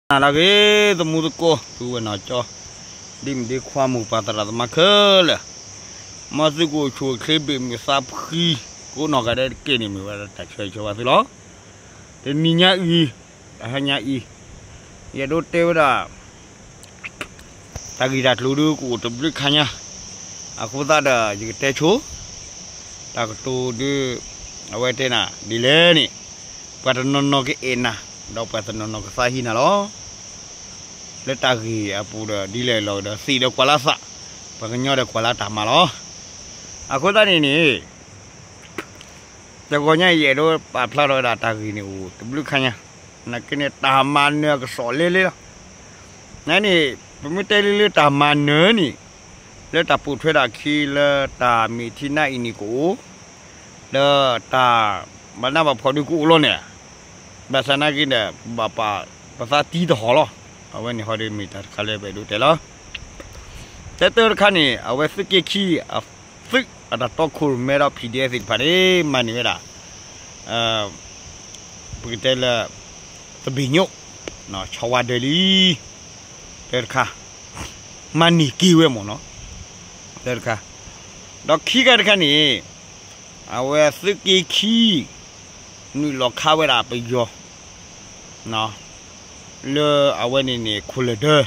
နၤလၢအဂ့ၤ သမူသကိး ပုၢ်ဝဲၢ်နီၢ်ကၠီ ဒ်မုၣ်ဒ့ခွါ မိၢ်ပၢ်သရၣ်သမါခဲလၢာ်, မ်သုကအိၣ်ဆူၣ်အိၣ်ချ့ ဘ့ၣ်မုာ်သးဖှံ ကိးနီၢ်ဂၤဒဲးတက့ၢ်န့ၣ် မ့ၢ်ဝဲဒၣ်တၢ်ဆၢဂ့ၤဆၢဝါသုလီၤ. တနံၤညါအံၤ တဟါညါအံၤ ယအဲၣ်ဒိးတဲဝဲဒၣ် တၢ်ဂ့ၢ်တၢ်ကျိၤဒုးကအိၣ်တဘျုးခါညါ, အဃိသတးဒီး ယကတဲဆိ တၢ်ကတိၤဒုး အဝဲတဲနၤဒ်လဲၣ်န့ၣ် ပှၤတနီၤနီၤကအဲၣ်နၤ ဒီးပှၤတနီၤနီၤကသးဟံးနၤလီၤ. လၢတၢ်ဂ့ၢ်အပူၤဒီး ဒ်လဲၣ်လီၤဒီး သ့ၣ်ဒီးကွၢ်လၢသး, ပှၤကညီဒီးကွၢ်လၢတၢ်မၤလီၤ. အဃိသတးန့ၣ်န့ၣ် တဂီၤညါအံၤ ယအဲၣ်ဒိးပာ်ဖျါထီၣ်ဝဲဒၣ်တၢ်ဂ့ၢ်န့ၣ်အိၣ်တဘျုးခါညါ, နာ်က့န့ၣ် တၢ်မၤနၢၤအကစီၣ်လဲလဲလီၤ. နန့ၣ် ပမ့ၢ်တဲလၢလၢတၢ်မၤနၢၤန့ၣ် လၢတၢ်ပိာ်ထွဲဒၣ်ခံလၢတၢ်မ့ၢ်ထံနါအံၤန့ၣ်ကအိၣ်, လၢတၢ်ဘၣ်နးဘၣ်ဖှီၣ်ဒုးကအိၣ်လီၤန့ၣ်, ဘၣ်ဆၣ်နာ်က့ဒီး ပဘၣ်ပာ်ပသးတံတဟီၣ်လီၤ. အဝဲန့ၣ်ဟီဒုးမ့ၢ်တၢ်တခါလၢပအဲၣ်ဒိးတဲလီၤ. တၢတၢတခါန့ၣ် အဝဲသုးက့ခံ အသုးအတၢ်တီခိၣ်ရိၣ်မဲဒီး ဖံၣ်ဒဲသ့ၣ်တဖၣ်န့ၣ် မၤန့ၢ်ဝဲဒၣ် ပကတဲလၢ သဘ့ၣ်ညိၣ် ဆီဝါဒၢလံ တၢတခါ မၤန့ၢ်က့ၤဝဲမ့ၢ်နီၤ တၢတခါ, ဒီးခံခါတခါန့ၣ် အဝဲသုးက့ခံ နုာ်လီၤခးဝဲဒၣ်ပယီၤ လၢအဝဲန့ၣ်န့ၣ် ခိၣ်လၢၢ်ဒၢ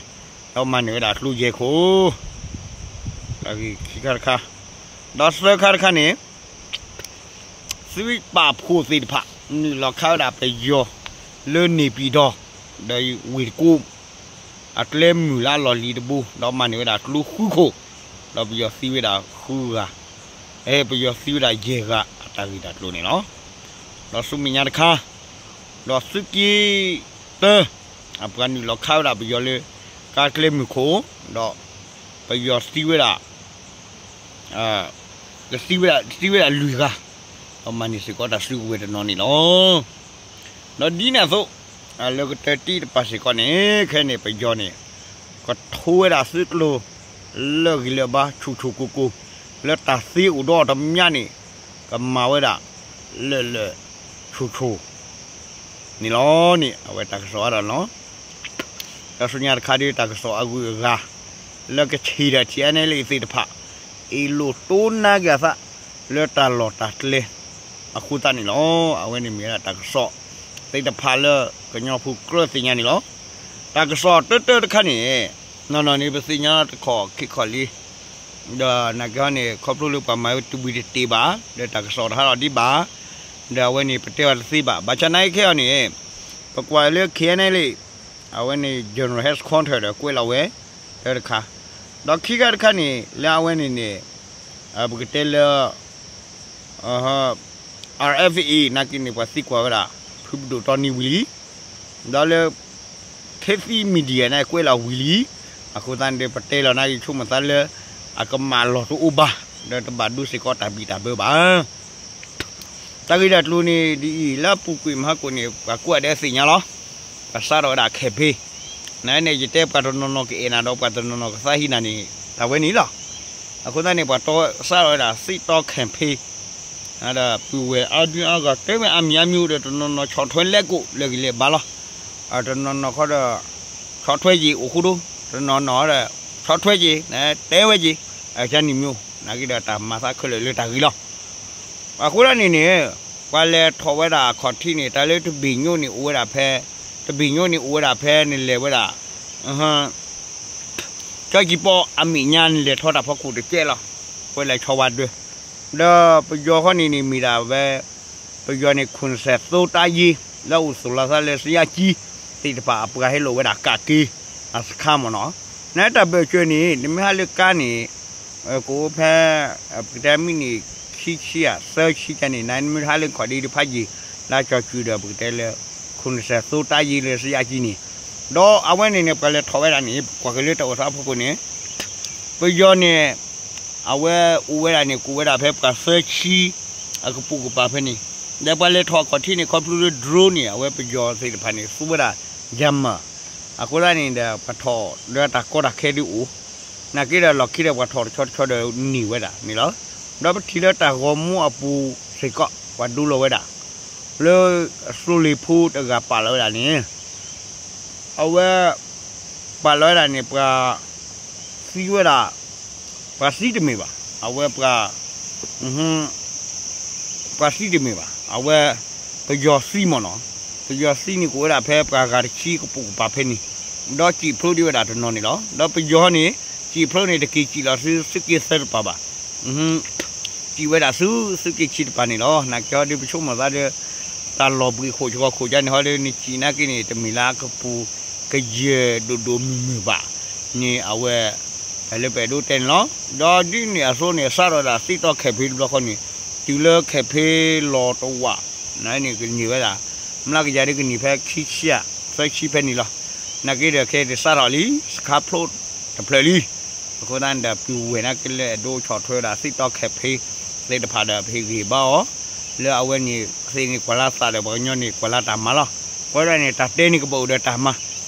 ဒီးမၤန့ၢ်ဝဲဒၣ်ကျိယဲၢ်ခိၣ် ခံခါတခါ, ဒီးသၢခါတခါန့ၣ် သုးပာ်ဖှိၣ်သ့ၣ်တဖၣ် နုာ်လီၤခးဝဲဒၣ်ပယီၤ လၢန့ၣ်ပံၤဒီး ဒီးဝ့ၢ်တကူ အကျဲမုၢ်လၢအလီၢ်လံၤတဘိ ဒီးမၤန့ၢ်ဝဲဒၣ်ကျိဃုခိၣ်, ဒီးပယီၤသံဝဲဒၣ်ဃုဂၤ, အဲ ပယီၤသံဝဲဒၣ်ယဲၢ်ဂၤ အတၢ်ဂ့ၢ်တၢ်ကျိၤန့ၣ်လီၤ. ဒီးဆူမဲာ်ညါတခါ ဒီးသုးက့တၢ အပှၤနုာ်လီၤခးဝဲဒၣ်ပယီၤလၢ ကါကျဲမုၢ်ခိၣ်, ဒီးပယီၤသံဝဲဒၣ် ကသံဝဲဒၣ် သံဝဲဒၣ်လွံၢ်ဂၤ, ဒီးမၤန့ၢ်စ့ၢ်ကီးတၢ်စုကဝဲၤတနီၤန့ၣ်လီၤ. ဒီးဒ်န့ၣ်အသိး လၢကတၢၢ်တံၢ်တပၤစ့ၢ်ကီးန့ၣ် ခဲအံၤန့ၣ် ပယီၤန့ၣ် ကထိဝဲဒၣ်သုးကျိၤ လၢာ်ဂံၢ်လၢာ်ဘါ ဆူၣ်ဆူၣ်ကိၢ်ကိၢ် လၢတၢ်သ့အိၣ်ဒီးတမံၤန့ၣ် ကမၤဝဲဒၣ် လၢာ်လၢာ်ဆူၣ်ဆူၣ် န့ၣ်လီၤန့ၣ် အဝဲတၢ်ကစီၣ်အါဒီးလီၤ. ဒီးဆူညါတခါဒ်တၢ်ကစီၣ်အဂုၤအဂၤ လၢကဆံးဒီး ထံၣ်အဲၣ်နဲလ့ၣ်သ့ၣ်တဖၣ် အ့ၣ်လိာ်တိၢ်နါက့ၤအသး လၢတၢ်လီၢ်တၢ်ကျဲ အဃိသတးန့ၣ်လီၤ. အဝဲန့ၣ်မ့ၢ်ဝဲဒၣ်တၢ်ကစီၣ်သ့ၣ်တဖၣ်လၢကညီဖိကြၢးသ့ၣ်ညါန့ၣ်လီၤ. တၢ်ကစီၣ်တၢတၢတခါန့ၣ် နီၢ်နီၢ်န့ၣ် ပသ့ၣ်ညါတခီၣ်ခံခီၣ်လံ ဒီးနာ်က့ဟီန့ၣ် ခီဖျိလၢပှၤမၤဝဲတဝံၤတတ့ၢ်ဘၣ် ဒီးတၢ်ကစီၣ်တဟးထီၣ်ဒံးဘၣ် ဒီးအဝဲန့ၣ် ပတဲအီၤတသ့ဘၣ်. ဘၣ်ဆၣ်နာ်က့ခဲအံၤန့ၣ် ပကွၢ်လၢ ခ့ၣ်အဲၣ်နဲလ့ၣ် အဝဲန့ၣ် general headquarter ဒီးကွဲးလီၤဝဲ တၢတခါ, ဒီးခံခါတခါန့ၣ် လၢအဝဲန့ၣ်န့ၣ် ပကတဲလၢ RFA နာ်က့န့ၣ် ပှၤသံကွၢ်ဝဲဒၣ် ဖုပဒိၣ်တီနံဝံၤလံ, ဒီးလၢ Khit Thit Media န့ၣ် ကွဲးလီၤဝံၤလံ. အဃိသတးန့ၣ် ပတဲလီၤနာ်က့ ဆိကမိၣ်သးလၢ အကမၣ်လီၢ်တအိၣ်ဘၣ် ဒီးတဘၣ်ဒိစ့ၢ်ကီးတၢ်ဘံၣ်တၢ်ဘၢဘၣ်. တၢ်ဂ့ၢ်တၢ်ကျိၤန့ၣ်ဒ်အံၤ လၢအပူၤကွံာ်မဟါကိၣ်န့ၣ် ပှၤကိးဂၤဒဲးသ့ၣ်ညါလီၤ. ပှၤစးထီၣ်ဝဲဒၣ် campaign နန့ၣ် ယတဲပှၤတနီၤနီၤကအဲၣ်နၤဒီးပှၤတနီၤနီၤကသးဟံးနၤန့ၣ် တၢ်ဝဲန့ၣ်လီၤ. အဃိသတးန့ၣ် ပှၤတီစးထီၣ်ဝဲဒၣ် သ့တီ campaign ဒီးပုၢ်ဝဲၢ်အါဒုအါဂၤတဲဝဲအါမံၤအါမံၤအိၣ်ဒီး တနီၤနီၤဆီၣ်ထွဲလဲကိးလၢာ်ဂံၢ်လၢာ်ဘါလီၤ. တနီၤနီၤခီဒီး ဆီၣ်ထွဲက့ၤအိၣ်ဃိဒိ, တနီၤနီၤဒီး ဆီၣ်ထွဲက့ၤ တဲဝဲက့ၤ ကန့ၣ်မ့ၢ် နာ်က့ဒီးတၢ်မၤသးခဲလၢာ်လၢတၢ်ဂ့ၤလီၤ. အဃိဒၣ်န့ၣ်န့ၣ် ပှၤလဲၤထီၣ်ဝဲဒၣ်အခီၣ်ထံးန့ၣ် တၢ်လၢတဘ့ၣ်ညိန့ၣ်အိၣ်ဝဲဒၣ်ဖဲ တဘ့ၣ်ညိန့ၣ်အိၣ်ဝဲဒၣ်ဖဲ နလဲၤဝဲဒၣ် ကၠီကံပီအမဲာ်ညါ နလဲၤထီၣ်တၢ်ဖီခိၣ်တကဲလီၤ. ကွဲးလၢဆီဝါဒၢ ဒီးပယီၤဃီန့ၣ်န့ၣ်မ့ၢ်ဒၣ်ဝဲ ပယီၤန့ၣ် ခိၣ်နစဲးသိတၢ်ယ့ လၢအအိၣ်သူၣ်လီၤသးလၢစယါကံ သ့ၣ်တဖၣ်အပှၤဟဲလိာ်ဝဲဒၣ်ကးက့ၤ အစခါမ့ၢ်နီၤ. နတၢ်ဘၢၣ်စၢၤန့ၣ် နမ့ၢ်ဟးလၢကါန့ၣ် ကအိၣ်ဖဲ ပကတဲမံးနံးခံဆံဧါ သၢဆံကန့ၣ် နမ့ၢ်ဟးလၢခီၣ်ဒ့တဖးယံၤ လၢကၠီၤစူၤဒီး ပကတဲလၢ ခိၣ်နစဲးသိတၢ်ယ့လၢစယါကံန့ၣ် ဒီးအဝဲန့ၣ်န့ၣ် ပှၤလဲၤထီၣ်ဝဲဒၣ်န့ၣ် ပကွၢ်က့ၤလၢတၢ်အိၣ်သးအဖီခိၣ်န့ၣ် ပယီၤန့ၣ် အဝဲအိၣ်ဝဲဒၣ်န့ၣ် ကအိၣ်ဝဲဒၣ်ဖဲပှၤသၢဆံ အကပိာ်ကပၤဖဲန့ၣ် ဒီးပှၤလဲၤထီၣ်အခီၣ်ထံးန့ၣ် ခီဖျိလၢ drone န့ၣ် အဝဲပယီၤသ့ၣ်တဖၣ်န့ၣ် သူဝဲဒၣ် Jammer အဃိသတးန့ၣ်ဒီး ပှၤထီၣ်ဒီးတၢ်ကီတၢ်ခဲဒုးအိၣ် နာ်က့ဒီးလီၢ်ခံဒီးပှၤထီၣ်တဆီတဆီဒီးန့ၢ်ဝဲဒၣ်န့ၣ်လီၤ. ဒီးပထံၣ်လၢတၢ်ဂီၤမူအပူၤစ့ၢ်ကီး ပှၤဒိလီၤဝဲဒၣ် လၢအသိလ့ၣ်ဖိတဂၤပာ်လီၤဝဲဒၣ်န့ၣ် အဝဲ ပာ်လီၤဝဲဒၣ်န့ၣ် ပှၤသံဝဲဒၣ် ပှၤသံတမ့ၢ်ဘၣ်, အဝဲပှၤ ပှၤသံတမ့ၢ်ဘၣ်, အဝဲ ပယီၤသံမ့ၢ်နီၤ, ပယီၤသံန့ၣ်ကအိၣ်ဝဲဒၣ်ဖဲပှၤဂၤတဆံကပိာ်ကပၤဖဲန့ၣ်, ဒီးစံၣ်ဖျိဒံးဝဲဒၣ်တနီၤန့ၣ်လီၤ. ဒီးပယီၤန့ၣ် စံၣ်ဖျိန့ၣ် တက့ၤစံၣ်လီၤဆူသုးက့သၢတပၤဘၣ် စံၣ်ဝဲဒၣ်ဆူသုးက့ခံတပၤန့ၣ်လီၤ. နာ်က့ဟီဒီး ပဆိကမိၣ်သးဒီး တၢ်လီၢ်ဘှံးခိၣ်ဆှီခိၣ်ကန့ၣ်ဟီဒီး နစံၣ်နာ်က့န့ၣ် တမ့ၢ်လၢအကပူၤကယဲၢ်ဒိၣ်ဒိၣ်မုၢ်မုၢ်ဘၣ်န့ၣ် အဝဲ တၢ်လၢပအဲၣ်ဒိးတဲန့ၣ်လီၤ. ဒီးဒ်န့ၣ်အသိးန့ၣ် စးထီၣ်ဝဲဒၣ်သ့ၣ်တီခဲၣ်ဖ့တဘျီဃီန့ၣ် တုၤလၢခဲၣ်ဖ့လီၤတဝာ်န့ၣ် ကန့ၢ်ဝဲဒၣ် မျးကယၤဒ်ကန့ၢ်ဖဲခံဆံ သၢဆံဖဲန့ၣ်လီၤ. နာ်က့ဒီးခဲအံၤစးထီၣ်လံ စခါဖျိတဖျၢၣ်လံ. အဃိသတးန့ၣ်ဒီး ပုၢ်ဝဲၢ်နာ်က့လၢအဲၣ်ဒိးဆီၣ်ထွဲဝဲဒၣ်သ့ၣ်တီခဲၣ်ဖ့သ့ၣ်တဖၣ်ဒီး ပဟ့ၣ်ဂံၢ်ဘါအီၤ လၢအဝဲန့ၣ်သ့ၣ်န့ၣ် ကွၢ်လၢသးဒီးပှၤကညီန့ၣ် ကွၢ်လၢတၢ်မၤလီၤ. အဃိသတးန့ၣ် တၢ်တဲန့ၣ်ကဘၣ်အိၣ်ဒီးတၢ်မၤ,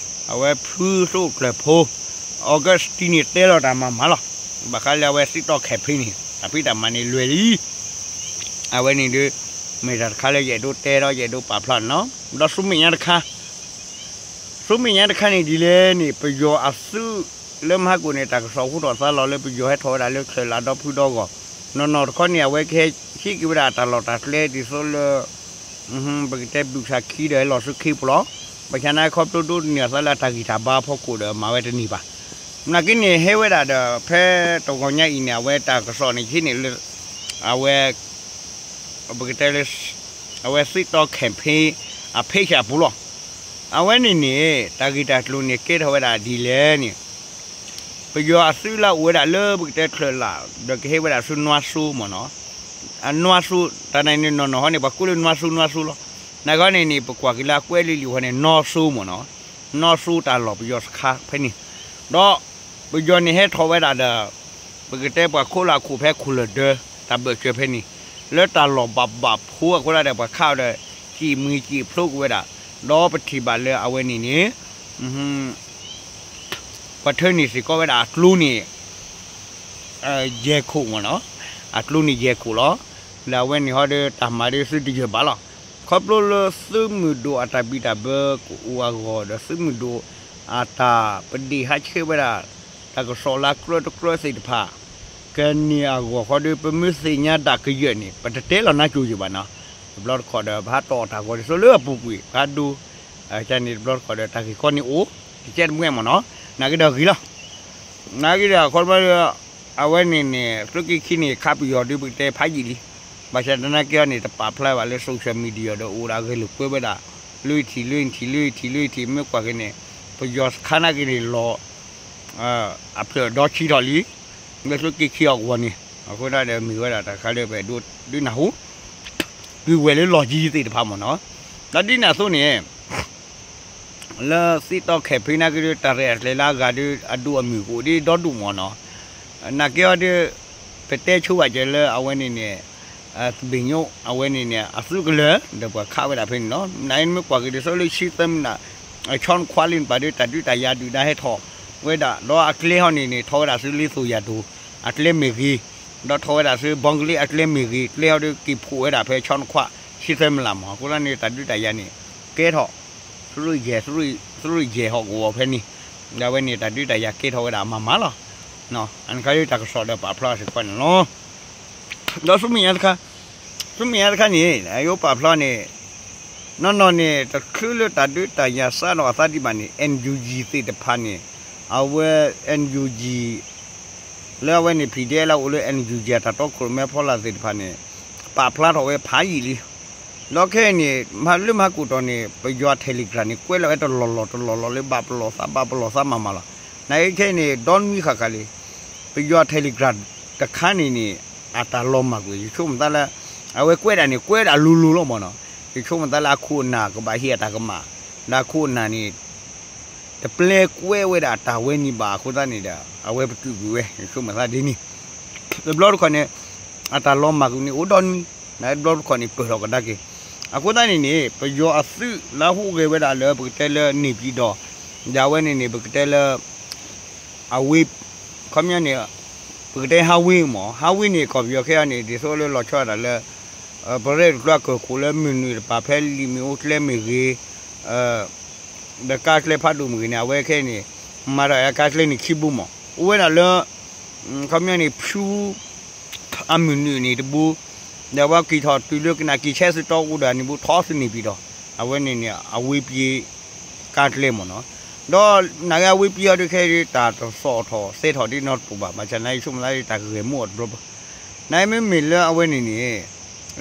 အဝဲဖုသိၣ်ကျၢၢ်ဖိ Augustine န့ၣ်တဲလီၤတၢ်မၤမၤလီၤ. ဘၣ်ဃးလၢအဝဲသ့ၣ်တီခဲၣ်ဖ့န့ၣ် တၢ်ဖံးတၢ်မၤန့ၣ်လွဲၢ်လံ. အဝဲန့ၣ်ဒီး မ့ၢ်တၢ်တခါလၢယအဲၣ်ဒိးတဲဒီးယအဲၣ်ဒိးပာ်ဖျါန့ၣ်လီၤ. ဒီးဆူမဲာ်ညါတခါ ဆူမဲာ်ညါတခါန့ၣ်ဒ်လဲၣ်န့ၣ် ပယီၤအသုးလၢမဟါကိၣ်န့ၣ် တၢ်ကစီၣ်ဟူထီၣ်သါလီၤလၢပယီၤဟဲထီၣ်ဝဲဒၣ်လၢချၢၣ်လၢ်ဒီဖုဒီဂီၢ်, နီၢ်နီၢ်တခီန့ၣ် အဝဲကဟဲဟ့ၣ်က့ၤဝဲဒၣ်တၢ်လီၢ်တၢ်ကျဲဒ်သိးလၢ ပကတဲဘုၣ်ဆၣ်ခံဒီးဟဲလီၤဆူခ့ပူၤလီၤ. ဘၣ်ဆၣ်နာ်က့ခီဖျိဒိးန့ၢ်အသးလၢအတၢ်ဂံၢ်တၢ်ဘါအဖီခိၣ်ဒီးမၤဝဲတန့ၢ်ဘၣ်. နာ်က့န့ၣ်ဟဲဝဲဒၣ်ဒီး ဖဲတဂီၤညါအံၤန့ၣ် အဝဲတၢ်ကစီၣ်န့ၣ် ယဟံးန့ၢ်လၢ အဝဲ ပကတဲလၢ အဝဲသ့ၣ်တီခဲၣ်ဖ့ အ page အပူၤလီၤ. အဝဲန့ၣ်န့ၣ် တၢ်ဂ့ၢ်တၢ်ကျိၤန့ၣ် ကဲထီၣ်ဝဲဒၣ်ဒ်လဲၣ်န့ၣ် ပယီၤအသုးလၢအအိၣ်ဝဲဒၣ်လၢပကတဲချၢၣ်လၢ် ဒီးကဟဲဝဲဒၣ်ဆူနွါစိမ့ၢ်နီၤ, အနွါစိ တၢ်န့ၣ်န့ၣ်နီၢ်နီၢ်ဟီန့ၣ် ပှၤကိးလၢနွါစိနွါစိလီၤ. နာ်က့န့ၣ်န့ၣ် ပကွၢ်က့ၤလၢအကွဲးလံလံဟီန့ၣ် နီၢ်စိမ့ၢ်နီၤ, နီၢ်စိတၢ်လီၢ်ပယီၤစခါဖဲန့ၣ်, ဒီးပယီၤန့ၣ်ဟဲထီၣ်ဝဲဒၣ်ဒီး ပကတဲပှၤခိးလၢအခိၣ်ဖဲခိၣ်လၢၢ်ဒၢ တၢ်ဘၢၣ်စၢၤဖဲန့ၣ် လၢတၢ်လီၢ်ဘၣ်ဘၣ်ဖိအဃိဒၣ်ဒီး ပှၤခးအီၤဒီး စံၣ်မှံစံၣ်ဖျိကွံာ်ဝဲဒၣ်, ဒီးပထံၣ်ဘၣ်လၢအဝဲန့ၣ်န့ၣ် ပှၤထၢန့ၢ်စ့ၢ်ကီးဝဲဒၣ်အကျိန့ၣ် ယဲၢ်ခိၣ်မ့ၢ်နီၤ, အကျိန့ၣ်ယဲၢ်ခိၣ်လီၤ. လၢအဝဲန့ၣ်ဟီဒီးတၢ်မၤဒီးသုတယၢၢ်ဘၣ်လီၤ. ခီဖျိလၢသုးမုၢ်ဒိၣ်အတၢ်ဘံၣ်တၢ်ဘၢကအိၣ်အဂီၢ်ဒီး သုးမုၢ်ဒိၣ်အတၢ်ပဒ့ၣ်ဟးဆှဲးဝဲဒၣ် တၢ်ကစီၣ်လၢအကြၢးတကြၢးသ့ၣ်တဖၣ် ကန့ၢ်အဂီၢ်ဃီဒီး ပမ့ၢ်သ့ၣ်ညါဒၣ်ကယၢၢ်န့ၣ် ပတတဲလီၤနါစိၤယံာ်ဘၣ်နီၤ. တဘျီတခီၣ်ဒီး ပဟးတီၣ်အီၤတၢ်ဂီၤဒ်သိးလၢအပူၤကွံာ် ပဟးဒိ ကန့ၣ်တဘျီတခီၣ်ဒီး တၢ်ဂ့ၢ်ကီန့ၣ်အိၣ် တကဲတမှဲမ့ၢ်နီၤ, နာ်က့ဒီးဂ့ၤလီၤ. နာ်က့ဒီးအခီပညီဒီး အဝဲန့ၣ်န့ၣ် သုးက့ခံန့ၣ် ခးပယီၤဒုးပကတဲဖးယံာ်လံ. ဘၣ်ဆၣ်သနာ်က့အီၤန့ၣ် တပာ်ဖျါဘၣ်လၢ social media ဒီးအိၣ်ဒၣ်ဂဲၤလိာ်ကွဲဝဲဒၣ် လွံၢ်ထံၣ်လွံၢ်ထံၣ်လွံၢ်ထံၣ်လွံၢ်ထံၣ် မ့ၢ်ကွၢ်က့ၤန့ၣ် ပယီၤစခါနာ်က့န့ၣ်လီၤ အဖျၢၣ်ဒီဆံးထီၣ်လံ လၢသုးက့ခံအဂီၢ်န့ၣ် အဃိဒၣ်ဒီးမ့ၢ်ဝဲဒၣ်တၢ်ခါလၢပအဲၣ်ဒိးဒုးနၢ်ဟူ ဒုးဝဲၢ်လၢလီၢ်ယံၤသ့ၣ်တဖၣ်မ့ၢ်နီၤ. ဒီးဒ်န့ၣ်အသိးန့ၣ် လၢသ့ၣ်တီခဲၣ်ဖံးနာ်က့ဒီး တၢ်ရဲၣ်တၢ်ကျဲၤလၢအဂၤဒီး အဒိၣ်အမုၢ်ကအိၣ်ဒ်ဒီဒူၣ်မ့ၢ်နီၤ. နာ်က့အီၤဒီး ပတဲဆိဘၣ်ကဲလၢအဝဲန့ၣ်န့ၣ် သဘ့ၣ်ညိ အဝဲန့ၣ်န့ၣ် အသုးကလၢၤ ဒီးပှၤခးဝဲဒၣ်ဖဲန့ၣ်လီၤ. နာ်က့မ့ၢ်ကွၢ်က့ၤဒ်သိးလၢဆံသၢမုၢ်နၤ ဆီနခွါလံန့ၣ်ပာ်ဒီး တၢ်ဒုးတၢ်ယၤဒုၣ်ဒါဟဲထီၣ်ဝဲဒၣ် ဒီးအကျဲဟီန့ၣ်န့ၣ် ထီၣ်ဝဲဒၣ်ဆူလ့သိၣ်ယၤဒိၣ် အကျဲမ့ၢ်ဂ့ၤ ဒီးထီၣ်ဝဲဒၣ်ဆူ ဘီကလ့အကျဲမ့ၢ်ဂ့ၤ ကျဲဟီဒီးက့ၤဖှိၣ်ဝဲဒၣ်ဖဲဆီနခွါ ဆံသၢမုၢ်လၢ်မ့ၢ် အဃိသတးန့ၣ် တၢ်ဒုးတၢ်ယၤန့ၣ် ကဲထီၣ် သုးရ့ၣ်ယဲၢ် သုးရ့ၣ်ယဲၢ်ဟီၣ်ကဝီၤဖဲန့ၣ် ဒီးအဝဲန့ၣ် တၢ်ဒုးတၢ်ယၤကဲထီၣ်ဝဲဒၣ်မၤမၤလီၤ. အန့ၣ်ခါဒ်တၢ်ကစီၣ်ဒီးပာ်ဖျါစ့ၢ်ကီးန့ၣ်လီၤ. ဒီးဆူမဲာ်ညါတခါ ဆူမဲာ်ညါတခါန့ၣ် ယအိၣ်ပာ်ဖျါန့ၣ် နီၢ်နီၢ်န့ၣ် တချုးလၢတၢ်ဒုးတၢ်ယၤစးထီၣ်အသးဒံးဘၣ်န့ၣ် NUG သ့ၣ်တဖၣ်န့ၣ် အဝဲ NUG လၢအဝဲန့ၣ် ဖံးဒဲးလၢအအိၣ်လၢ NUG အတၢ်တီခိၣ်ရိၣ်မဲဖီလာ်သ့ၣ်တဖၣ်န့ၣ် ပာ်ဖျါထီၣ်ဝဲဖးယံာ်လံ. ဒီးခဲအံၤန့ၣ် လၢမဟါကိၣ်တီၢ်န့ၣ် ပယီၤ Telegram န့ၣ် ကွဲးလီၤဝဲတလီၢ်လီၢ်တလီၢ်လီၢ်လၢဘၣ်ပလီၢ်သးဘၣ်ပလီၢ်သးမၤမၤလီၤ. နာ်က့ခဲအံၤန့ၣ် ဒီနွံဃၣ်ဃၣ်လံ ပယီၤ Telegram တခါန့ၣ်န့ၣ် အတၢ်လီၤမၢ်ကွံာ် ယဆိကမိၣ်သးလၢ အဝဲကွဲးဒၣ်န့ၣ် ကွဲးဒၣ်လိၤလိၤလီၤမ့ၢ်နီၤ. ယဆိကမိၣ်သးလၢအခိၣ်အနၢ်ကဘၣ်ဟ့ၣ်အတၢ်ကမၣ် ဒီးအခိၣ်အနၢ်န့ၣ် တပျဲကွဲးဝဲဒၣ်တၢ်ဝဲန့ၣ်ဘၣ်အဃိသတးန့ၣ်ဒီး အဝဲပတုာ်ကွံာ်ဝဲ ယဆိကမိၣ်သးဒ်န့ၣ် တဘျီတခီၣ်န့ၣ် အတၢ်လီၤမၢ်ကွံာ်န့ၣ်အိၣ်ဒီနွံ တဘျီတခီၣ်န့ၣ်ပၢၢ်ထီၣ်ကဒါက့ၤ. အဃိသတးန့ၣ်န့ၣ် ပယီၤအသုးလၢဟူးဂဲၤဝဲဒၣ်လၢပကတဲလၢ နေပြည်တော် ဒီးအဝဲန့ၣ်န့ၣ် ပကတဲလၢ အဝ့ၢ် ခီပညီန့ၣ် ပကတဲဟးဝ့ၢ်မ့ၢ် ဟးဝ့ၢ်န့ၣ် ကီၢ်ပယီၤခဲအံၤန့ၣ် ဒ်သိးလၢလီၤဆီဒၣ်တၢ်လၢ ပရဲၣ်တကျါကၢၢ်ခိၣ်လၢမုၢ်နုာ်တပၤဖဲလံာ်မ့ၣ်အူကျဲမ့ၢ်ဂ့ၤ, ဒီးကါကျဲဖးဒိၣ်မ့ၢ်ဂ့ၤန့ၣ် အဝဲခဲအံၤန့ၣ် မၤထီၣ်ကါကျဲန့ၣ်ခံဘိမး အိၣ်ဝဲဒၣ်လၢ ခီပညီန့ၣ် ဖၠူ အမုၢ်နုာ်န့ၣ်တဘိ ဒီးအဝဲက့ၤထီၣ်တုၤလၢကနၣ်က့ၤဆဲးစတီအိၣ်ဒီးန့ၣ်ဘိထီၣ်ဆူန့ၣ်ပံၤဒီး အဝဲန့ၣ်န့ၣ် အဝ့ၢ်ပံၤ ကါကျဲမ့ၢ်နီၤ, ဒီးနာ်က့အဝ့ၢ်ပံၤအီၤဒုးခဲအံၤဒုး တၢ်တစီၣ်ထီၣ်သဲထီၣ်ဒ်နီတပူၤဘၣ်, ဘၣ်ဆၣ်နာ်က့ဆိကမိၣ်သးဒ်တၢ်ဂဲၤမိၢ်အီၤတဘျီဘျီ, နာ်က့မ့မ့ၢ်လၢအဝဲန့ၣ်န့ၣ်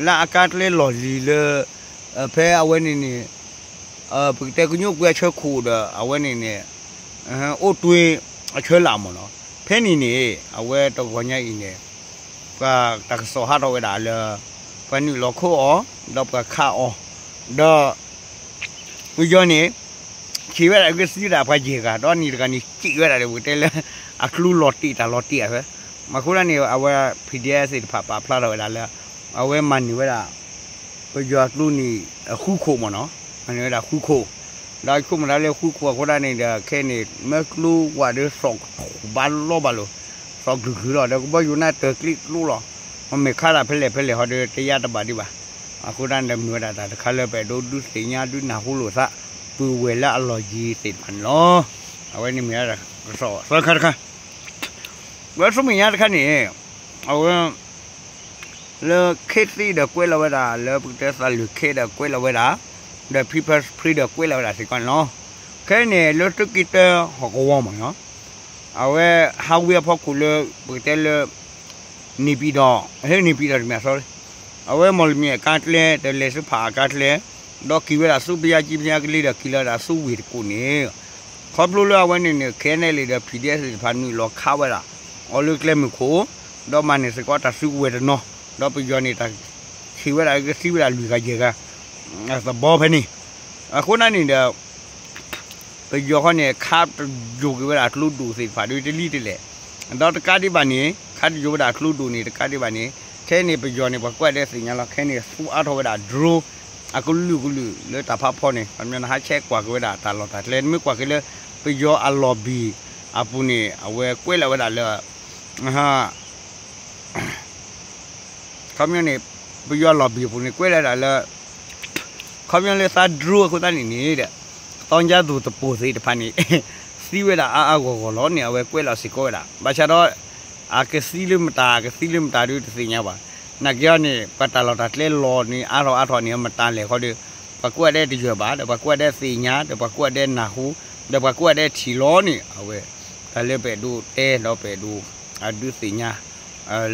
လၢအကါကျဲလီၢ်လံၤလၢ ဖဲအဝဲန့ၣ်န့ၣ် ပကတဲကညိကွံာ်အဆၢခိၣ်ဒီး အဝဲန့ၣ်န့ၣ် အိၣ်တွ့အဆၢလၢ်မ့ၢ်နီၤ, ဖဲန့ၣ်န့ၣ် အဝဲတဂီၤညါအံၤန့ၣ် ပှၤတၢ်ကစီၣ်ဟးထီၣ်ဝဲဒၣ်လၢ ပှၤနုာ်လီၤခီအီၤ ဒီးပှၤခးအီၤ ဒီး ပယီၤန့ၣ် ဆံးဝဲဒၣ်ကသံဝဲဒၣ်ပှၤယဲၢ်ဂၤ ဒီးနံၤတဂၤန့ၣ် စံးဝဲဒၣ်ဒီး ပကတဲလၢ အကျိလီၤတံၢ်တၢ်လီၤတံၢ်အဃိ အဃိဒၣ်န့ၣ် အဝဲ PDF သ့ၣ်တဖၣ်ပာ်ဖျါထီၣ်ဝဲဒၣ်လၢ အဝဲမၤန့ၢ်ဝဲဒၣ် ပယီၤအကျိန့ၣ် ဃုခိၣ်မ့ၢ်နီၤ, မၤန့ၢ်ဝဲဒၣ်ဃုခိၣ်, ဒီးဆိကမိၣ်တၢ်လၢဃုခိၣ်အဃိဒၣ်န့ၣ်ဒီး ခဲအံၤန့ၣ် မ့ၢ်ကျိဝဲဒီး သီၣ်ကထီၣ်ဘၣ်လီၤဘၣ်လိၤ, သီၣ်ကလုာ်ကလုာ်လီၤ, ဒီးကဘီယူၤန့ၣ်တၢ်ကျ့ကျိလီၤ, မ့ၢ်ခးတၢ်ဖဲလဲၣ်ဖဲလဲၣ်ဟီဒီး တယါတဘၣ်ဒံးဘၣ်, အဃိဒၣ်န့ၣ်ဒီးမ့ၢ်ဝဲဒၣ်တၢ်တခါလၢပအဲၣ်ဒိးဒုးသ့ၣ်ညါဒုးနၢ်ဟူလိာ်သး ပုၢ်ဝဲၢ်လၢအလီၢ်ယံၤသ့ၣ်တဖၣ်န့ၣ်လီၤ, အဝဲန့ၣ်မ့ၢ်ဝဲဒၣ်တၢ်ကစီၣ်သၢခါတခါ ဝဲဆူမဲာ်ညါတခါန့ၣ် အဝဲ လၢခ့သ့ဒီးကွဲးလီၤဝဲဒၣ် လၢပကတဲသးလုာ်ခ့ဒီးကွဲးလီၤဝဲဒၣ် ဒီး People's Spring ဒီးကွဲးလီၤဝဲဒၣ်စ့ၢ်ကီးန့ၣ်လီၤ, ခဲအံၤန့ၣ် လၢသုးက့တၢဟီၣ်ကဝီၤမ့ၢ်နီၤ, အဝဲဟးဝ့ၤအဖီခိၣ်လၢ ပကတဲလၢ န့ၣ်ပံၤဒီး ဟဲန့ၣ်ပံၤဒီးတမ့ၢ် sorry အဝဲမီၢ်လမံၤအကါကျဲ ဒီးလဲၤဆူဖးအကါကျဲ ဒီးက့ၤဝဲဒၣ်ဆူဘုရားကြီးဘုရားကလေးဒီးက့ၤလီၤဝဲဒၣ်ဆူဝ့ၢ်တကူၣ်န့ၣ် ခီဖျိလၢအဝဲန့ၣ်န့ၣ် KNLA ဒီး PDF သ့ၣ်တဖၣ်နုာ်လီၤခးဝဲဒၣ် အီၤလၢကျဲမုၢ်ခိၣ် ဒီးမၤန့ၢ်စ့ၢ်ကီးတၢ်စုကဝဲၤတနီၤ ဒီးပယီၤန့ၣ်တၢ်ဆံးဝဲဒၣ်ကသံဝဲဒၣ်လွံၢ်ဂၤယဲၢ်ဂၤ သဘီဖဲန့ၣ် အဃိန့ၣ်န့ၣ်ဒီး ပယီၤဃီန့ၣ် ခးတယိာ်က့ၤဝဲဒၣ်ကျိဒိၣ်သ့ၣ်တဖၣ်ဒီးတလံၤတလဲၣ်, ဒီးတကးဒံးဘၣ်န့ၣ် ခးတယိာ်ဝဲဒၣ်ကျိဒိၣ်န့ၣ် တကးဒံးဘၣ်န့ၣ် ခဲအံၤန့ၣ် ပယီၤန့ၣ် ပှၤကွၢ်ဒဲးသ့ၣ်ညါလီၤ ခဲအံၤန့ၣ် သူအါထီၣ်ဝဲဒၣ် drone အကလုာ်ကလုာ်လၢတၢ်ဖးဖီန့ၣ် ခီပညီန့ၣ် ဟးဆဲးကွၢ်က့ၤဝဲဒၣ်တၢ်လီၢ်တၢ်ကျဲ နမ့ၢ်ကွၢ်က့ၤလၢ ပယီၤအလီၢ်ဘံၣ်အပူၤန့ၣ် အဝဲကွဲးလီၤဝဲဒၣ်လၢ ခီပညီန့ၣ် ပယီၤလီၢ်ဘံၣ်အပူၤန့ၣ် ကွဲးလီၤဝဲဒၣ်လၢ ခီပညီလၢသး drone အဃိသတးန့ၣ်န့ၣ်ဒီး သီညါသူၣ်တပိၢ်သ့ၣ်တဖၣ်န့ၣ် သံဝဲဒၣ်အါအါဂီၢ်ဂီၢ်လီၤန့ၣ် အဝဲကွဲးလီၤစ့ၢ်ကီးဝဲဒၣ် ဘၣ်ဆၣ်ဒီး အကသံလၢမတၤ အကသံလၢမတၤဒုးတသ့ၣ်ညါဘၣ်. နာ်က့အီၤန့ၣ် ပှၤတၢ်လီၢ်တၢ်ကျဲလီၤန့ၣ် အါထီၣ်အါထီၣ်န့ၣ် မတၤလဲၣ်ဃီဒီး ပှၤကွၢ်ဒဲးတယၢၢ်ဘၣ် ဒီးပှၤကွၢ်ဒဲးသ့ၣ်ညါ ဒီးပှၤကွၢ်ဒဲးနၢ်ဟူ ဒီးပှၤကွၢ်ဒဲးထံၣ်လီၤန့ၣ် အဝဲ တၢ်လၢပအဲၣ်ဒိးတဲဒီးပအဲၣ်ဒိး အဒုးသ့ၣ်ညါ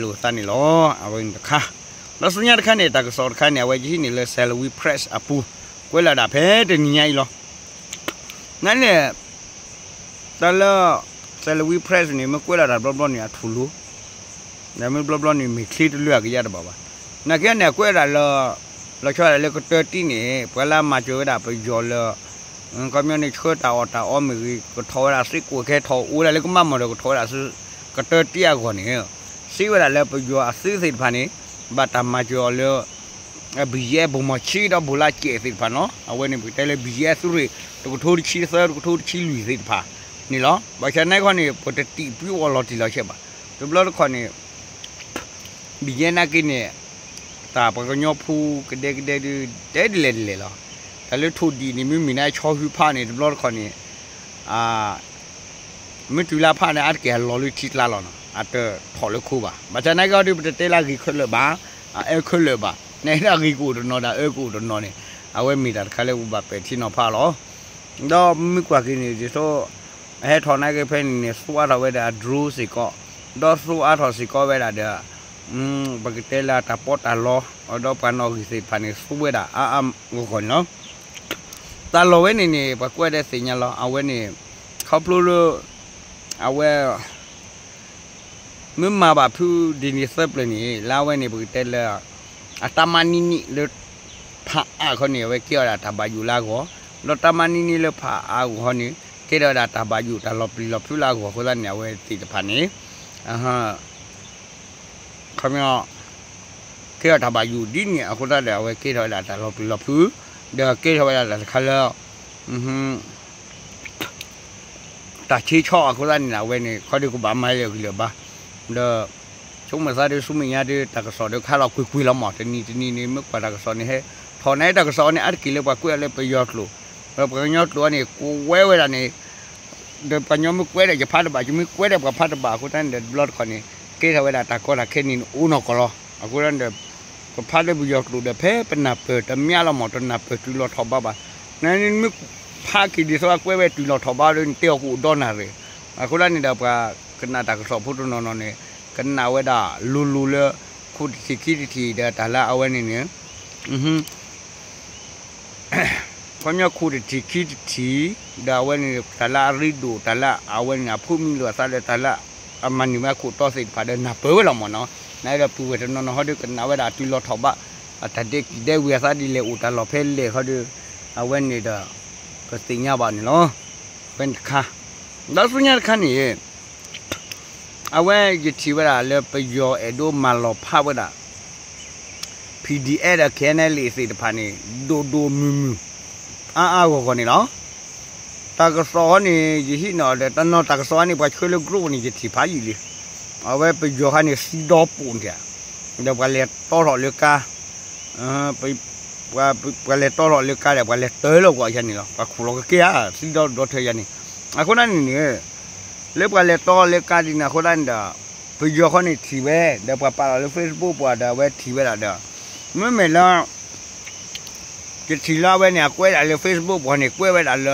လိာ်သးန့ၣ်လီၤ. အဝဲန့ၣ်တခါ ဒီးဆူညါတခါန့ၣ် တၢ်ကစီၣ်တခါန့ၣ် အဝဲယဟံးန့ၢ်လၢ Salween Press အပူၤ ကွဲးလီၤဒၣ်ဖဲတနံၤညါအံၤလီၤ. နန့ၣ် တၢ်လၢ Salween Press န့ၣ် မ့ၢ်ကွဲးလီၤတၢ်ဘျီဘျီန့ၣ် အထူၣ်လိၤ ဒီးမ့ၢ်ဘျီဘျီန့ၣ် မ့ၢ်ချ့တလၢအကယၢ်တဘၣ်ဘၣ်. နာ်က့န့ၣ် အကွဲးဒၣ်လၢ လီၤဆီဒၣ်လၢကတၢၢ်တံၢ်န့ၣ် ပှၤလၢအမၤစၢၤဝဲဒၣ်ပယီၤလၢ ခီပညီန့ၣ် ဆှၢတၢ်အီၣ်တၢ်အီမ့ၢ်ဂ့ၤ ကထီၣ်ဝဲဒၣ်စ့ၢ်ကီး ကဟဲထီၣ်အိၣ်ဝဲဒၣ်လၢကမၣ်မီၢ်ဒီး ကထီၣ်ဝဲဒၣ်ဆူ ကတၢၢ်တံၢ်အဂီၢ်န့ၣ် စံးဝဲဒၣ်လၢပယီၤအသုးသ့ၣ်တဖၣ်န့ၣ် ဘၣ်တၢ်မၤစၢၤအီၤလၢ BGF ဘိၣ်မီၢ်ဆံဒီးဘိၣ်လါစဲးသ့ၣ်တဖၣ်နီၤ အဝဲန့ၣ် ပကတဲလၢ BGF သုးရ့ၣ် တကထိတဆံသၢ တကထိတဆံလွံၢ်သ့ၣ်တဖၣ်န့ၣ်လီၤ. ဘၣ်ဆၣ်နာ်က့န့ၣ် ပတတံာ်ပျူအီၤလီၤတံၢ်လီၤဆဲးဘၣ်. တဘျီတခီၣ်န့ၣ် BGF နာ်က့န့ၣ် တၢ်ပှၤကညီဖိကဒဲကဒဲဒုး တဲဒ်လဲၣ်ဒ်လဲၣ်လီၤ. တၢ်လၢထိၣ်ဒံၣ်န့ၣ် မ့မ့ၢ်န့ၣ် ဆီဟူဖးန့ၣ် တဘျီတခီၣ်န့ၣ် မ့ၢ်တုၤလၢဖးန့ၣ် အါတက့ၢ်အလီၤလၢထံကျါလီၤနီၤ အတထီၣ်လၢခိဘၣ်. ဘၣ်ဆၣ်နာ်က့အီၤဒုး ပတတဲလၢအဂ့ၤခဲလၢာ်ဘၣ်, အအၢခဲလၢာ်ဘၣ်. နဒၣ်ဂ့ၤကအိၣ်တနီၤဒီးအအၢကအိၣ်တနီၤန့ၣ် အဝဲမ့ၢ်တၢ်တခါလၢပဘၣ်ပဲာ်ထံနီၤဖးလီၤ. ဒီးမ့ၢ်ကွၢ်က့ၤန့ၣ် ဒ်သိး အဟဲထီၣ်နာ်က့ဖဲန့ၣ်န့ၣ် သူအါထီၣ်ဝဲဒၣ်အ drone စ့ၢ်ကီး, ဒီးသူအါထီၣ်စ့ၢ်ကီးဝဲဒၣ်ဒီး ပကတဲလၢတၢ်ပီးတၢ်လီ ဒီးပှၤနီၣ်ဂံၢ်သ့ၣ်တဖၣ်န့ၣ် သူဝဲဒၣ်အါအါဂီၢ်ဂီၢ်န့ၣ်လီၤ. တၢ်လီၢ်ဝဲန့ၣ်န့ၣ် ပှၤကွၢ်ဒဲးသ့ၣ်ညါလီၤ. အဝဲန့ၣ် ခီဖျိလၢ အဝဲ မ့ၢ်မၤဘၣ်ဖုးဒ်န့ၣ်သၢပျၢၤန့ၣ် လၢအဝဲန့ၣ် ပကတဲလၢ အတၢ်မၤနံၤနံၤလၢ ဖးအါခီန့ၣ် အဝဲကဲထီၣ်ဝဲဒၣ်တၢ်ဘၣ်ယိၣ်လၢအဂီၢ်, ဒီးတၢ်မၤနံၤနံၤလၢဖးအါအဂီၢ်န့ၣ် ကဲထီၣ်ဝဲဒၣ်တၢ်ဘၣ်ယိၣ်တၢ်လီၤပျံၤလီၤဖုးလၢအဂီၢ်အဃိသတးန့ၣ် အဝဲသ့ၣ်တဖၣ်န့ၣ် ခီပညီ ကဲထီၣ်တၢ်ဘၣ်ယိၣ်ဒ်န့ၣ်အဃိသတးဒီး အဝဲကဲထီၣ်ဝဲဒၣ်တၢ်လီၤပျံၤလီၤဖုး, ဒီးကဲထီၣ်ဝဲဒၣ်တၢ်တခါလၢ တၢ်ဆ့ဆီအဃိသတးန့ၣ် အဝဲန့ၣ် ခီဒုးကဘၣ်မၤလၢအဂံၢ်လၢၤဘၣ်, ဒီး ဆိကမိၣ်သးဒုးဆူမဲာ်ညါဒုး တၢ်ကစီၣ်ဒုးခါလီၤကွ့ၢ်ကွ့ၢ်လီၤမး တနံၤတနံၤန့ၣ် မ့ၢ်ကွၢ်တၢ်ကစီၣ်န့ၣ် ဟဲထီၣ်န့ၣ် တၢ်ကစီၣ်န့ၣ် အါတက့ၢ်လၢပှၤကွဲးအီၤလၢပယီၤကျိာ် ပှၤကညီကျိာ်န့ၣ် ကွဲဝဲဒၣ်န့ၣ် ဒီးပှၤကညီမ့ၢ်ကွဲဒီးယဖးတဘၣ် ယမ့ၢ်ကွဲဒီးပှၤဖးတဘၣ်အဃိသတးန့ၣ်ဒီး တဘျီတခီၣ်န့ၣ် ကဲထီၣ်ဝဲဒၣ်တၢ်ကီတၢ်ခဲန့ၣ်အိၣ်နီၢ်ကီၢ်လီၤ. အဃိသတးန့ၣ်ဒီး ပဖးလၢပယီၤကျိာ်ဒီး ဖဲပနၢ်ပၢၢ်တမ့ၢ်လီၤမၢ် တနၢ်ပၢၢ်တုၤလီၤထီၣ်ဘးဘၣ်. နမ့ၢ်ဖးက့ၤဒ်သိးအကွဲဝဲတုၤလီၤထီၣ်ဘးဒီး နတဲအီၤကအိၣ်ဒီနၣ်ရံၣ်. အဃိသတးန့ၣ်ဒီး ပှၤကနၣ်တၢ်ကစီၣ်ဖိတနီၤနီၤန့ၣ် ကနၣ်ဝဲဒၣ်လိၤလိၤလၢ ခိၣ်တထံၣ်ခံတထံၣ်ဒီးတၢ်လၢအဝဲန့ၣ်န့ၣ် ခီပညီခိၣ်တထံၣ်ခံတထံၣ် ဒီးအဝဲန့ၣ် တၢ်လၢအရ့ဒိၣ် တၢ်လၢအဝဲန့ၣ် အဖိမံလိာ်အသးဒီးတၢ်လၢအမၤန့ၢ်ဝဲခိၣ်တီသ့ၣ်တဖၣ်ဒီးနၢ်ပၢၢ်ဝဲလီၤမၢ်နီၤ. နဒီးပုၢ်ဝဲၢ်တနီၤနီၤဟီဒီးကနၣ်ဝဲဒၣ်တုၤလီၤထီၣ်ဘး အတၢ်ဒဲကံၣ်ဒဲဝံၤအသးဒ်လဲၣ်အိၣ်တၢ်လီၢ်ဖဲလဲၣ်ဟီဒီး အဝဲန့ၣ်ဒီး ပသ့ၣ်ညါဘၣ်န့ၣ်လီၤ. ဝဲန့ၣ်တခါ ဒီးဆူညါတခါန့ၣ် အဝဲယထံၣ်ဝဲဒၣ်လၢပယီၤအဲၣ်ဒိးမၤလီၤဖးဝဲဒၣ် PDF ဒီး KNLA သ့ၣ်တဖၣ်န့ၣ် ဒိၣ်ဒိၣ်မုၢ်မုၢ် အါအါဂီၢ်ဂီၢ်န့ၣ်လီၤ. တၢ်ကစီၣ်ဟီန့ၣ် ယဟံးန့ၢ်အီၤဒီး တနီၤတၢ်ကစီၣ်ဟီန့ၣ် ပှၤဆှၢလၢ group န့ၣ် ယထံၣ်ဖးယံာ်လံ. အဝဲပယီၤခါန့ၣ် သံဒီပိာ်န့ၣ် ဒီးပှၤလဲၤတီထီၣ်လၢကါ ပှၤလဲၤတီထီၣ်လၢကါဒီး ပှၤလဲၤတၢလီၤကွံာ်ယၤန့ၣ်လီၤ. ပှၤခိၣ်လီၤကကဲဧါ သံဒီဒီထၢယၤန့ၣ်. အဃိန့ၣ်န့ၣ် လၢပှၤလဲၤတီလၢကါဒ်န့ၣ်အဃိသတးန့ၣ်ဒီး ပယီၤခီန့ၣ်ထံၣ်ဝဲ ဒီးပှၤပာ်လီၤလၢ Facebook ပှၤဒီးအဝဲထံၣ်ဝဲဒၣ်ဒီး မ့မ့ၢ်လၢ ယထံၣ်လၢအဝဲန့ၣ် အကွဲးဒၣ်လၢ Facebook ပှၤန့ၣ် ကွဲးဝဲဒၣ်လၢ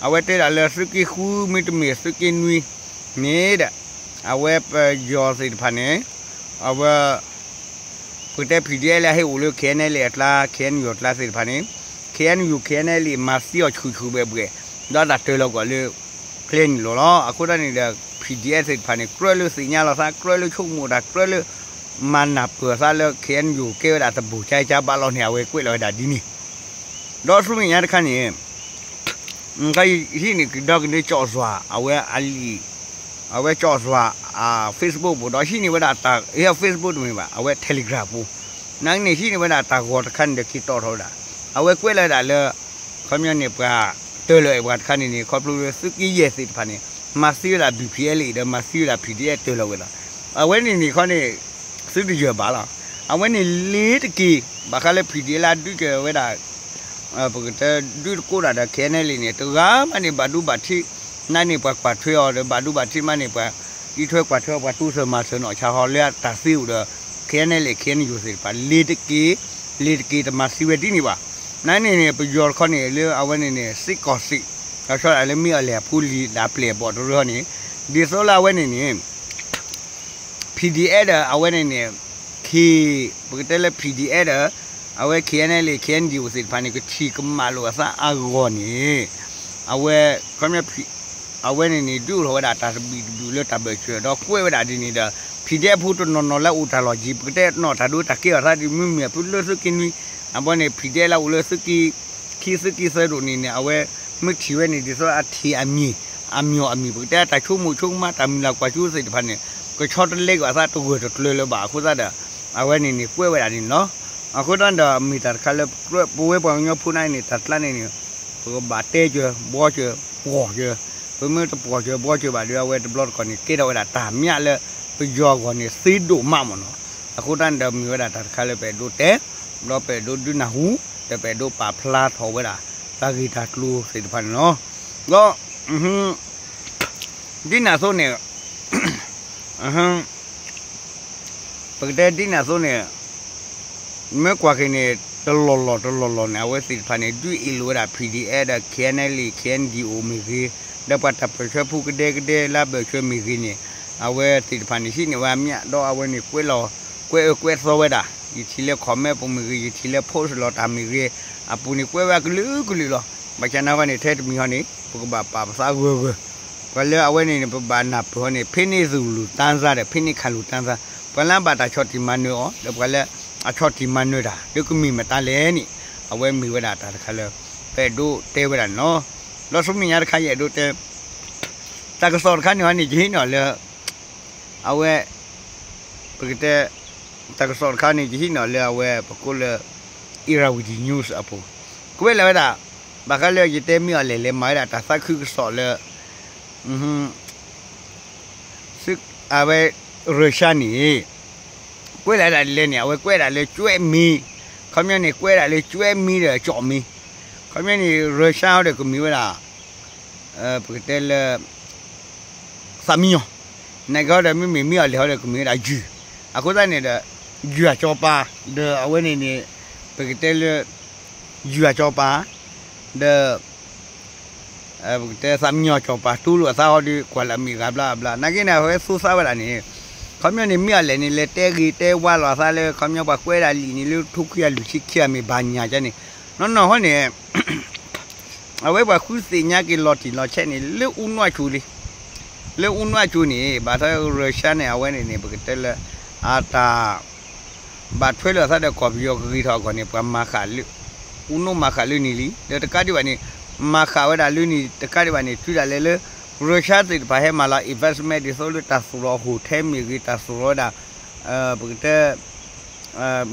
အဝဲတဲဒၣ်လၢသုးက့ဃု မ့တမ့ၢ်သုးက့နွံန့ၣ်ဒီး အဝဲပယီၤသ့ၣ်တဖၣ်န့ၣ် အဝဲ ပကတဲ PDF လၢအဟဲအိၣ်လၢ KNLA အကျါ KNU အကျါသ့ၣ်တဖၣ်န့ၣ် KNU KNLA မၤသံအီၤဆူၣ်ဆူၣ်ဘှဲၣ်ဘှဲၣ် ဒီးတၢ်တၢလီၤကွံာ်လၢ ကျဲန့ၣ်လီၤလီၤ. အဃိသတးန့ၣ်ဒီး PDF သ့ၣ်တဖၣ်န့ၣ် ကြၢးလၢသ့ၣ်ညါလီၤသး ကြၢးလၢဆိကမိၣ်တၢ် ကြၢးလၢ မၤနၢ်ပၢၢ်သးလၢ KNU ကဲဝဲဒၣ်တဘူၣ်ကၠါကၠါဘၣ်လီၤန့ၣ် အဝဲကွဲးလီၤဝဲဒၣ်ဒ်န့ၣ် ဒီးဆူမဲာ်ညါတခါန့ၣ် ဟံးန့ၢ်ကဒီကဒ့ကၠီၣ်စွၤ အဝဲအလံာ် အဝဲကၠီၣ်စွၤ အ Facebook ပူၤ ဒီးဟံးန့ၢ်ဝဲဒၣ်တၢ် အ Facebook တမ့ၢ်ဘၣ် အဝဲ Telegram ပူၤ နာ်က့န့ၣ် ဟံးန့ၢ်ဝဲဒၣ်တၢ်ဂီၤတခါန့ၣ်ဒီးက့ၤတီၣ်ထီၣ်ဝဲဒၣ် အဝဲကွဲးလီၤဝဲဒၣ်လၢ ခီပညီန့ၣ် ပှၤတၢလီၤအဲၣ်ပှၤတခါန့ၣ်န့ၣ် ခီဖျိလၢသုးက့ယဲၢ်သ့ၣ်တဖၣ်န့ၣ် မၤသံဝဲဒၣ် BPLA ဒီးမၤသံဝဲဒၣ် PDF တၢလီၤဝဲလီၤ. အဝဲန့ၣ်န့ၣ်ခီန့ၣ် သုတယၢၢ်ဘၣ်လီၤ. အဝဲန့ၣ်လ့ၤတက့ၤ ဘၣ်ဃးလၢ PDF လၢအဒုးကဲၤဝဲဒၣ် ပကတဲဒုးတကိးဒၣ်ဒီး KNLA န့ၣ် တဂၤမးန့ၣ် ဘၣ်ဒိဘၣ်ထံး နာ်က့န့ၣ် ပှၤကွၢ်ထွဲအီၤဒီး ဘၣ်ဒိဘၣ်ထံးမးန့ၣ် ပှၤအံးထွဲကွၢ်ထွဲအီၤ ပှၤတူၢ်ဆၢမၤဆၢနီၢ်ဆါဟီလၢအတၢ်သ့အိၣ်ဒီး KNLA KNU သ့ၣ်တဖၣ် လ့ၤတက့ၤ လ့ၤတက့ၤတမၤသံဝဲဒ်န့ၣ်ဘၣ်. နာ်က့န့ၣ်န့ၣ် ပယီၤတခီန့ၣ် လၢအဝဲန့ၣ်န့ၣ် စ့ၢ်ကီးစ့ၢ် ဒီးဆီဒၣ်လၢမ့ၢ်အီၤလဲၣ်အဖိလံၤဒၣ်ပျဲၢ်ဘီၣ်တရၢန့ၣ် ဒ်သိးလၢအဝဲန့ၣ်န့ၣ် PDF ဒီးအဝဲန့ၣ်န့ၣ် ခ့ ပကတဲလၢ PDF ဒီး အဝဲ KNLA KNDO သ့ၣ်တဖၣ်န့ၣ် ကထံၣ်ကမၣ်လိာ်အသးအဂီၢ်န့ၣ် အဝဲ ခီ အဝဲန့ၣ်န့ၣ် ဒုးအိၣ်ထီၣ်ဝဲဒၣ်တၢ်တဘံၣ်တဘုၣ်လၢတၢ်ဘၢၣ်စၢၤ ဒီးကွဲးဝဲဒၣ်ဒ်န့ၣ်ဒီး PDF ဖိတနီၤနီၤလၢအိၣ်တၢ်လီၢ်ကံၤ ပကတဲနီၢ်တၢ်ဒိတၢ်ကဲထီၣ်သးဒ်မ့မ့ၢ်ဖုလၢသုးက့နွံ အဘီန့ၣ် PDF လၢအိၣ်လၢသုးက့ ခံသုးက့သၢဒိၣ်န့ၣ်န့ၣ် အဝဲမ့ၢ်ထံၣ်ဝဲန့ၣ် ဒ်သိးအထံၣ်အမံၤ အမံၤအီၤအမံၤ ပကတဲတၢ်ဆိကမိၣ်ဆိကမး တၢ်မုၢ်လၢ်ကွၢ်စိသ့ၣ်တဖၣ်န့ၣ် ကဆီတလဲကွံာ်အသးတဂၢၢ်တကျၢၤလၢၤဘၣ်အဃိသတးဒီး အဝဲန့ၣ်န့ၣ်ကွဲးဝဲဒၣ်န့ၣ်လီၤ. အဃိသတးဒီးမ့ၢ်တၢ်တခါလၢ ပဝဲပှၤကညီဖိန့ၣ်န့ၣ် တၢ်ကျါန့ၣ်န့ၣ် ပကဘၣ်တဲစၢၤ ဘှီစၢၤ ပှီၢ်စၢၤ ပမ့ၢ်တပှီၢ်စၢၤဘှီစၢၤဘၣ်ဒီး အဝဲတဘျီတခီၣ်န့ၣ် ကဲထီၣ်ဝဲဒၣ်တၢ်မျးလၢ ပယီၤအဂီၢ်န့ၣ် သ့ဒိၣ်မးမ့ၢ်နီၤ. အဃိသတးန့ၣ်ဒီးမ့ၢ်ဝဲဒၣ်တၢ်တခါလၢပအဲၣ်ဒိးတဲ ဒီးပအဲၣ်ဒိးဒုးနၢ်ဟူ ဒီးပအဲၣ်ဒိးပာ်ဖျါထီၣ်ဝဲဒၣ် တၢ်ဂ့ၢ်တၢ်ကျိၤသ့ၣ်တဖၣ်န့ၣ်လီၤ. ဒီး ဒ်န့ၣ်အသိးန့ၣ် ပကတဲဒ်န့ၣ်အသိးန့ၣ် မ့ၢ်ကွၢ်က့ၤန့ၣ် တလီၢ်လီၢ်တလီၢ်လီၢ်န့ၣ် အဝဲသ့ၣ်တဖၣ်န့ၣ် ဒုးအ့ၣ်လိာ်ဝဲဒၣ် PDF ဒီး KNLA KNDO မ့ၢ်ဂ့ၤ ဒီးပှၤတၢ်ပၢၢ်ဆၢဖိကဒဲကဒဲလၢဘၢၣ်စၢၤမ့ၢ်ဂ့ၤန့ၣ် အဝဲသ့ၣ်တဖၣ်န့ၣ် ဟံးန့ၢ်ဝဲအမျး ဒီးအဝဲန့ၣ်ကွဲးလီၤ ကွဲးအၢကွဲးသီဝဲဒၣ် ယထံၣ်လၢ comment ပူၤမ့ၢ်ဂ့ၤ ယထံၣ်လၢ post လီၤတၢ်မ့ၢ်ဂ့ၤ အပူၤန့ၣ်ကွဲးဝဲအကလုာ်ကလုာ်လီၤ. ဘၣ်ဆၣ်နာ်ဝဲန့ၣ် ထဲတမံၤဟီန့ၣ် ပကဘၣ်ပာ်ပသးဂၢၢ်ဂၢၢ် ပှၤလၢအဝဲန့ၣ်န့ၣ် ပဘၣ်နၢ်ပၢၢ်ဟီန့ၣ် ဖဲန့ၣ်သူၣ်လူၤတၢ်သါဒီး ဖဲန့ၣ်ခးလူၤတၢ်သါ ပှၤလၢအဘၣ်တၢ်ဆီၣ်တံၢ်မၤနၢၤအီၤ ဒီးပှၤလၢအဆီၣ်တံၢ်မၤနၢၤတၢ် ဒ်ကမ့ၢ်မတၤလဲၣ်န့ၣ် အဝဲမ့ၢ်ဝဲဒၣ်တၢ်တခါလၢ ပအဲၣ်ဒိးတဲဝဲဒၣ်န့ၣ်လီၤ. ဒီးဆူမဲာ်ညါတခါ ယအဲၣ်ဒိးတဲ တၢ်ကစီၣ်တခါန့ၣ်ဟီန့ၣ် ယဟံးန့ၢ်လၢ အဝဲ ပကတဲ တၢ်ကစီၣ်တခါန့ၣ် ယဟံးန့ၢ်လၢအဝဲပကိးလၢ Irrawaddy News အပူၤ ကွဲးလီၤဝဲဒၣ် ဘၣ်ဃးလၢယတဲမ့ၢ်အီၤလဲၣ်လဲၣ် မၤဝဲဒၣ်တၢ်သးခုကစီၣ်လၢ အဝဲ Russia န့ၣ် ကွဲးလီၤဝဲဒၣ်ဒ်လဲၣ်န့ၣ် အဝဲကွဲးဒၣ်လၢ ကၠွဲးမ့ၢ် ခီပညီန့ၣ် ကွဲးဒၣ်လၢ ကၠွဲမ့ ဒီး ကၠီၣ်မ့ ခီပညီန့ၣ် ရၢၡါဟီဒီးကမ့ၢ်ဝဲဒၣ် ပကတဲလၢ သးမံညီၤ, နာ်က့ဟီဒီး မ့မ့ၢ်မ့ၢ်အီၤလဲၣ်ဟီဒီးကမ့ၢ်ဝဲဒၣ်ယုၢ်, အဃိသတးန့ၣ်ဒီး ယုၢ်အကၠီၤပၤ, ဒီးအဝဲန့ၣ်န့ၣ် ပကတဲလၢ ယုၢ်အကၠီၤပၤ, ဒီး ပကတဲသးမံညီၤကၠီၤပၤ တူၢ်လိာ်အသးဟီဒီး ကွၢ်လၢအမ့ၢ်ဂၤဘျါအဘျါ နာ်က့န့ၣ် အဝဲသူသးဝဲဒၣ်န့ၣ်, ခီပညီန့ၣ် မ့ၢ်အီၤလဲၣ်န့ၣ် လဲၤတဲဂ့ၤတဲဝါလီၤအသးလၢ ခီပညီပှၤကွဲးဒၣ်လံာ်န့ၣ် လၢထိခွံကယၤလွံၢ်ဆံခံ အမ့ၢ်ဘၣ်ညါကန့ၣ်, နီၢ်နီၢ်ဟီန့ၣ် အဝဲပှၤဃုသ့ၣ်ညါက့ၤလီၤတံၢ်လီၤဆဲးန့ၣ် လၢအူနီၢ်အကၠိလံ, လၢအူနီၢ်အကၠိန့ၣ် ဘၣ်ဆၣ်ရၢၡါန့ၣ် အဝဲန့ၣ်န့ၣ် ပကတဲလၢ အတၢ် ဘၣ်ထွဲလိာ်အသးဒီးကီၢ်ပယီၤကဂ့ၤထီၣ်အဂီၢ်န့ၣ် ပှၤမၤဃာ်လၢ အူနီၢ်မၤဃာ်လၢန့ၣ်လံ, ဒီးတကးဒံးဘၣ်န့ၣ် မၤဃာ်ဝဲဒၣ်လၢန့ၣ် တကးဒံးဘၣ်န့ၣ် တုၤဒၣ်လဲာ်လၢ ရၢၡါသ့ၣ်တဖၣ်ဟဲမၤလီၤ investment ဒ်သိးလၢတၢ်သူၣ်ထီၣ် hotel မ့ၢ်ဂ့ၤ တၢ်သူၣ်ထီၣ်ဝဲဒၣ် ပကတဲ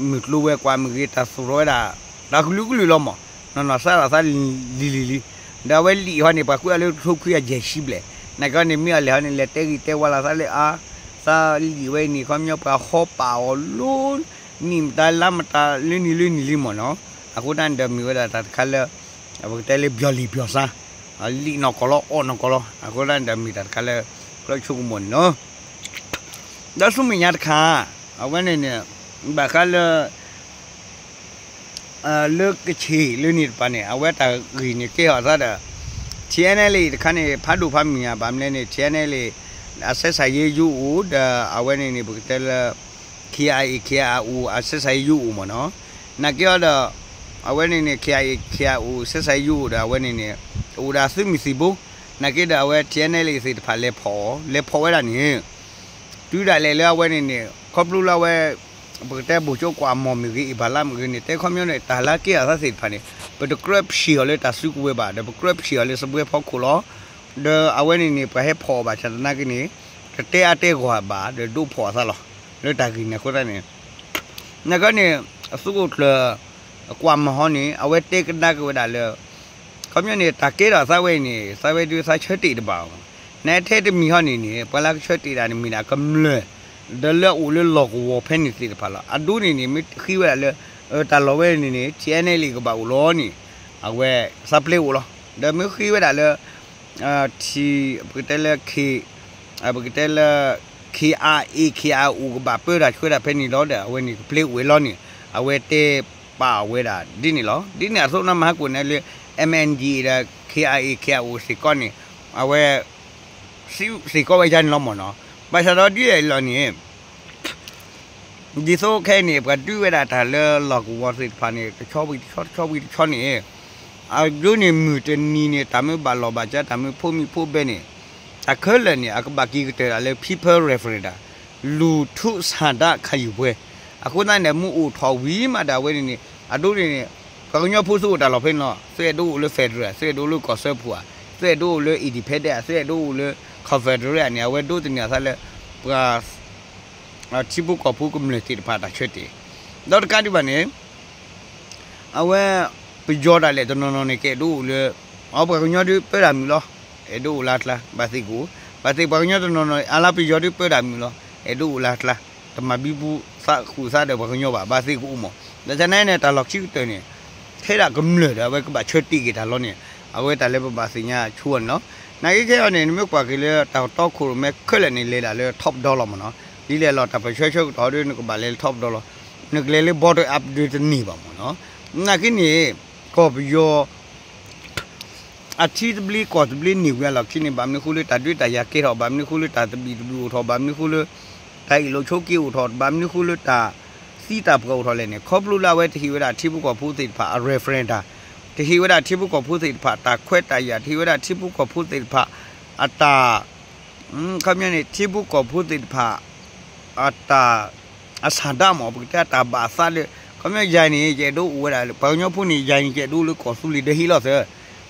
မုၢ်ကျိၤဝဲၤကွာ်မ့ၢ်ဂ့ၤ တၢ်သူၣ်ထီၣ်ဝဲဒၣ် တၢ်ကလုာ်ကလုာ်လီၤမး, နီၢ်နီၢ်စးထီၣ်သးလံၤလံၤလံၤလံၤ, ဒီးအဝဲလံာ်ဟီန့ၣ် ပှၤကွဲးအီၤလၢထိခွံကယၤယဲၢ်ဆံဘျဲၣ်, နာ်က့န့ၣ် မ့ၢ်အီၤလဲၣ်ဟီန့ၣ် လဲၤတဲဂ့ၤတဲဝါလီၤသးလၢအါ, သးလံာ်ဝဲအံၤန့ၣ် ခီပညီပှၤဟီပာ်အီၤလၢ နံၣ်မတၤလါမတၤလၢန့ၣ်လၢန့ၣ်လံမးနီၤ, အဃိသတးန့ၣ်ဒီးမ့ၢ်ဝဲဒၣ်တၢ်တခါလၢ ပကတဲလၢပျီၤလံၤပျီၤဆါ လံာ်နီၢ်ကီၢ်လီၤ အီၣ်နီၢ်ကီၢ်လီၤ, အဃိသတးန့ၣ်ဒီးမ့ၢ်တၢ်တခါလၢ ကျၢၢ်ဆိကမိၣ်န့ၣ်နီၤ, ဒီးဆူမဲာ်ညါတခါ အဝဲန့ၣ်န့ၣ် ဘၣ်ဃးလၢ လၢကခ့ၣ်လၢန့ၣ်တပၤန့ၣ် အဝဲတၢ်ဂ့ၢ်န့ၣ်ကဲထီၣ်အသးဒီး ထံၣ်အဲနဲလံ တခါန့ၣ် ဖးဒိၣ်ဖးမုၢ်ညါ ဘၣ်မနုၤလဲၣ်န့ၣ် ထံၣ်အဲနဲလံ အဆက်ဆံရေးရုံးအိၣ် ဒီးအဝဲန့ၣ်န့ၣ် ပကတဲလၢ KIA KIO အဆက်ဆံရေးရုံးအိၣ်မးနီၤ, နာ်က့အီၤဒီး အဝဲန့ၣ်န့ၣ် KIA KIO ဆက်ဆံရေးရုံးအိၣ်ဒီး အဝဲန့ၣ်န့ၣ် အိၣ်ဒၣ်သုးမုၢ်သံၣ်ဘိ, နာ်က့ဒီးအဝဲ ထံၣ်အဲနဲလံသ့ၣ်တဖၣ်လဲၤဖီၣ်အီၤ လဲၤဖီၣ်ဝဲဒၣ်န့ၣ် တုၤဒၣ်လဲာ်လၢအဝဲန့ၣ်န့ၣ် ခီဖျိလၢအဝဲ ပကတဲ ဗိုလ်ချုပ် ကွၢ်မီၢ်မ့ၢ်ဂ့ၤ အ့ၣ်ဘၣ်လါမ့ၢ်ဂ့ၤန့ၣ် တဲခီပညီန့ၣ် တၢ်လၢကဲထီၣ်သးသ့ၣ်တဖၣ်န့ၣ် ပတကြၢးဖျ့ၣ်အီၤလၢတၢ်စုကဝဲၤဘၣ် ဒီးပကြၢးဖျ့ၣ်အီၤလၢစပွဲဖီခိၣ်လီၤ, ဒီးအဝဲန့ၣ်န့ၣ် ပှၤဟဲဖီၣ်အီၤဘၣ်ဆၣ်သနာ်က့န့ၣ် တတဲအါတဲဂီၢ်ဘၣ် ဒီးဒိးဖီၣ်အသးလီၤ လၢတၢ်ဂ့ၢ်န့ၣ်အဃိသတးန့ၣ် နာ်က့န့ၣ် အသုးခိၣ်ကျၢၢ် ကွၢ်မီၢ်ဟီန့ၣ် အဝဲတဲကဒါက့ၤဝဲဒၣ်လၢ ခီပညီန့ၣ် တၢ်ကဲထီၣ်သးဝဲအံၤန့ၣ် သးဝဲဒုးသးဆၢတ့ၢ်တဘၣ်အီၤ, နထဲတမံၤဟီန့ၣ်န့ၣ် ပှၤလၢကဆၢတ့ၢ်တၢ်န့ၣ်မ့ၢ်ဒၣ်ကမျၢၢ် ဒီးလၢအအိၣ်လၢလီၢ်ကဝီၤဖဲန့ၣ်သ့ၣ်တဖၣ်လီၤ. အဒိန့ၣ်န့ၣ် မ့ၢ်ဃ့ဝဲဒၣ်လၢ တၢ်လီၢ်ဝဲန့ၣ်န့ၣ် ထံၣ်အဲနဲလံကဘၣ်အိၣ်လီၤန့ၣ် အဝဲသးပျဲအိၣ်လီၤ. ဒီးမ့ၢ်ဃ့ဝဲဒၣ်လၢ ထံ ပကတဲလၢ ခ့ ပကတဲလၢ KIA KIO ကဘၣ်ပၢတၢ်ဆှၢတၢ်ဖဲန့ၣ်လီၤဒီး အဝဲန့ၣ်ကပျဲအိၣ်ဝဲလီၤန့ၣ် အဝဲတဲပာ်အဝဲဒၣ်ဒ်န့ၣ်လီၤ. ဒ်န့ၣ်အသိးနီၢ်မၤဟးကိၣ်န့ၣ်လၢ MNDAA ဒီး KIA KIO စ့ၢ်ကီးန့ၣ် အဝဲ စ့ၢ်ကီးဝဲယါန့ၣ်လီၤမ့ၢ်နီၤ. ဘၣ်ဆၣ်ဒီးဒ်လဲၣ်လီၤန့ၣ် ဒ်သိးခဲအံၤန့ၣ် ပှၤဒုးဝဲဒၣ်တၢ်လၢလီၢ်ကဝီၤသ့ၣ်တဖၣ်န့ၣ် တဆီဝံၤတဆီ တဆီဝံၤတဆီန့ၣ် အဒိန့ၣ်မုၢ်တနံၤန့ၣ် တၢ်မ့ၢ်ဘၣ်လီၢ်ဘၣ်စး တၢ်မ့ၢ်ဖိးမံၤဖိးဘဲန့ၣ် တၢ်ခဲလၢာ်န့ၣ် အကဘၣ်က့ၤကတၢၢ်ဒၣ်လၢ People Referendum လူထုဆန္ဒခံယူပွဲ အဃိသတးန့ၣ် မ့ၢ်အိၣ်ထီၣ်ဝံၤမးဒီးအဝဲန့ၣ်န့ၣ် အဒိန့ၣ်န့ၣ် ပှၤကညီဖိသုအိၣ်တၢ်လီၢ်ဖဲန့ၣ်လီၤ. သုအဲၣ်ဒိးအိၣ်လၢ federal သုအဲၣ်ဒိးလၢကီၢ်စၢဖှိၣ်ဧါ, သုအဲၣ်ဒိးအိၣ်လၢ independent ဧါ, သုအဲၣ်ဒိးအိၣ်လၢ confederal ဧါန့ၣ် အဝဲဒိးသန့ၤအသးလၢ ပှၤ ထံဖိကီၢ်ဖိကမျၢၢ်သ့ၣ်တဖၣ်တၢ်ဆၢတဲာ် ဒီးတကးဒံးဘၣ်န့ၣ် အဝဲ ပယီၤဒၣ်လဲာ်တနီၤနီၤန့ၣ် ကအဲၣ်ဒိးအိၣ်လၢ အပှၤကညီဒုးပၢတၢ်မုာ်လီၤ. အဲၣ်ဒိးအိၣ်လၢအကျါ ဘၣ်သ့ၣ်ကအိၣ်, ဘၣ်သ့ၣ်ပှၤကညီတနီၤနီၤ အါလၢပယီၤဒုးပၢတၢ်မုာ်လီၤ. အဲၣ်ဒိးအိၣ်လၢအကျါ တမၤဘံဘူသးဃုာ်သးဒီးပှၤကညီဘၣ် ဘၣ်သ့ၣ်ကအိၣ်မး. ဒီးတၢ်န့ၣ်န့ၣ် တၢ်လီၢ်ခံကတၢၢ်န့ၣ် ထဲဒၣ်ကမျၢၢ်ဒီးအဝဲကဘၣ်ဆၢတ့ၢ်က့ၤတၢ်လီၤန့ၣ် အဝဲတၢ်လၢပဘၣ်သ့ၣ်ညါဆိအီၤန့ၣ်လီၤ. နာ်က့ခဲအံၤန့ၣ် နမ့ၢ်ကွၢ်က့ၤလၢတၢ်တီခိၣ်ရိၣ်မဲခဲလၢာ်န့ၣ် လဲၤဒၣ်လၢ top down လီၤမးနီၤ. ဒ်လဲၣ်လီၤ တၢ်ပၢၢ်ဆၢဆၢကတီၢ်ဒီး နကဘၣ်လဲၤလၢ top down လီၤ. နကလဲၤလၢ bottom up ဒုးတန့ၢ်ဘၣ်မးနီၤ. နာ်က့န့ၣ် ကီၢ်ပယီၤ အထံသဘျ့ကီၢ်သဘျ့န့ၢ်ဝံၤအလီၢ်ခံန့ၣ် ဘၣ်မနုၤဃိလၢတၢ်ဒုးတၢ်ယၤကဲထီၣ်, ဘၣ်မနုၤဃိလၢတၢ်သဘံၣ်သဘုၣ်အိၣ်ထီၣ်, ဘၣ်မနုၤဃိလၢ တၢ်အ့ၣ်လိာ်ဆိးက့အိၣ်ထီၣ်, ဘၣ်မနုၤဃိလၢတၢ်သံတၢ်ပှၢ်အိၣ်ထီၣ်လဲၣ်န့ၣ် ခီဖျိလၢအဝဲတဟ့ၣ်ဝဲဒၣ်ထံဖိကီၢ်ဖိသ့ၣ်တဖၣ်အ referendum, တဟ့ၣ်ဝဲဒၣ်ထံဖိကီၢ်ဖိသ့ၣ်တဖၣ်တၢ်ခွဲးတၢ်ယာ်, တဟ့ၣ်ဝဲဒၣ်ထံဖိကီၢ်ဖိသ့ၣ်တဖၣ်အတၢ် ခီပညီန့ၣ် ထံဖိကီၢ်ဖိသ့ၣ်တဖၣ် အတၢ် အဆန္ဒမး ပကတဲအတၢ်ဘၣ်အသးလၢ ခီပညီယၤန့ၣ် ယအဲၣ်ဒိးအိၣ်ဝဲဒၣ် ပှၤကညီဖိန့ၣ် ယၤန့ၣ် ယအဲၣ်ဒိးလၢကီၢ်သူလ့ၤဒီးဟ့ၣ်လီၤသၢ,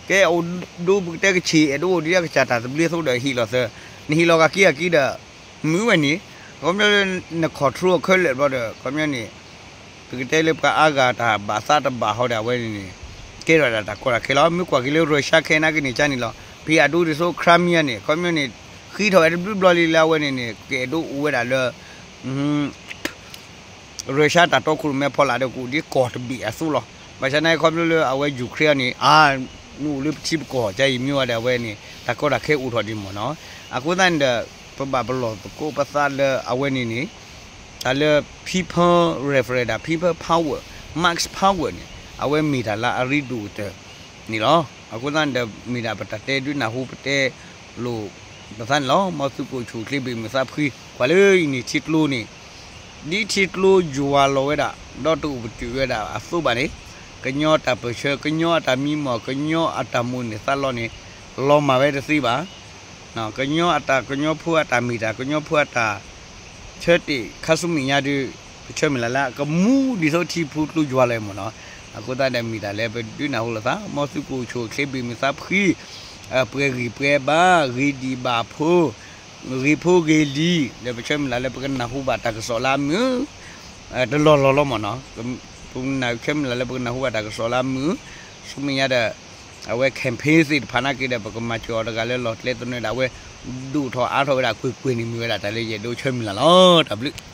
ကဲအိၣ်ဒိပကတဲကဆ့ၣ် အဲၣ်ဒိးအိၣ်ဒံးကစၢ်တၢ်သဘျ့အသိးဒီးဟ့ၣ်လီၤသၢ, နဟ့ၣ်လီၤဂၤက့ၤဂၤက့ၤဒီး မ့ၢ်ဝဲန့ၣ် ခီပညီလၢန control ခဲလၢာ်ဘျီဒီး ခီပညီန့ၣ် ပကတဲလၢပှၤအါဂၤတၢ်ဘၣ်သးတဘၣ်ဟီဒီးအဝဲန့ၣ်န့ၣ် ကဲထီၣ်ဒၣ်တၢ်ကီတၢ်ခဲလီၤ. မ့ၢ်ကွၢ်က့ၤလၢ Russia ခဲနာ်က့န့ၣ်ကန့ၣ်လီၤ. ဖဲအဒိဒ်သိး Crimea န့ၣ် ခီပညီန့ၣ် ဃ့ထီၣ်ဝဲတဘျုးဘျီလံလၢအဝဲန့ၣ်န့ၣ် ကအဲၣ်ဒိးအိၣ်ဝဲဒၣ်လၢ Russia တၢ်တီခိၣ်ရိၣ်မဲဖီလာ်ဒီး ကအိၣ်ဒ်ကီၢ်တဘ့ၣ်အသိးလီၤ. ဘၣ်ဆၣ်သနာ်က့ ခီဖျိလၢအဝဲ Ukraine န့ၣ် အါ နအိၣ်လၢပထံပကီၢ် ကယံာ်မံဝဲဒီး အဝဲန့ၣ် တၢ်ကီတၢ်ခဲအိၣ်ထီၣ်ဒံးမ့ၢ်နီၤ. အဃိသတးန့ၣ်ဒီး ပဘၣ်ပလီၢ်သကိးပသးလၢအဝဲန့ၣ်န့ၣ် တၢ်လၢ people referendum, people power, max power န့ၣ် အဝဲမ့ၢ်တၢ်လၢအရ့ဒိၣ်ကတၢၢ်န့ၣ်လီၤ. အဃိသတးန့ၣ်ဒီး မ့ၢ်ဒၣ်ပတၢ်တဲဒုးနၢ်ဟူပတဲလိာ်ပသးန့ၣ်လီၤ. မ်သုကအိၣ်ဆူၣ်အိၣ်ချ့ဘၣ်မုာ်သးဖှံ ကွၢ်လၢအံၤန့ၣ်ထံကျိန့ၣ် ဒ်ထံကျိယွၤလီၤဝဲဒၣ် ဒီးတအိၣ်ပတုာ်ဝဲဒၣ်အသိးဘၣ်န့ၣ် ကညီတၢ်ပၢၢ်ဆၢ ကညီအတၢ်မံမီၢ် ကညီအတၢ်မိၣ်န့ၢ်သးလီန့ၣ် လီၤမၢ်ဝဲတသ့ဘၣ်. ကညီအတၢ် ကညီဖိအတၢ်မ့ၢ်တၢ် ကညီဖိအတၢ် ဆၢတဲာ်ခါဆူမဲာ်ညါဒီး ပဆၢမုၢ်လၢ်လၢကမူဒ်သိးထံဖူကျိယွၤလီၤမ့ၢ်နီၤ. အဃိသတးဒီး မ့ၢ်တၢ်လၢပဒုးနၢ်ဟူလိာ်သး မ်သုကအိၣ်ဆူၣ်အိၣ်ချ့ဘၣ်မုာ်သးဖှံ ပှဲၤဂံၢ်ပှဲၤဘါ ဂ့ၤဒံးဘၣ်ဖိ ဂ့ၤဖိဂ့ၤလံၤ ဒီးပဆၢမုၢ်လၢ်လၢပကနၢ်ဟူဘၣ်တၢ်ကစီၣ်လၢအမုာ် တလီၢ်လီၢ်လီၤမ့ၢ်နီၤ. ပဆၢမုၢ်လၢ်လၢပကနၢ်ဟူဘၣ်တၢ်ကစီၣ်လၢအမုာ် ဆူမဲာ်ညါဒီး အဝဲ campaign သ့ၣ်တဖၣ်နာ်က့ဒီး ပကမၤစၢၤအီၤတဂၤလၢလီၢ်ကျဲသနၢၣ်ဒီး အဝဲ ဒိၣ်ထီၣ်အါထီၣ်ဝဲဒၣ်ကွ့ၢ်ကွ့ၢ်န့ၣ် မ့ၢ်ဝဲဒၣ်တၢ်လၢယအဲၣ်ဒိးဆၢမုၢ်လၢ်လီၤ. တၢ်ဘျုး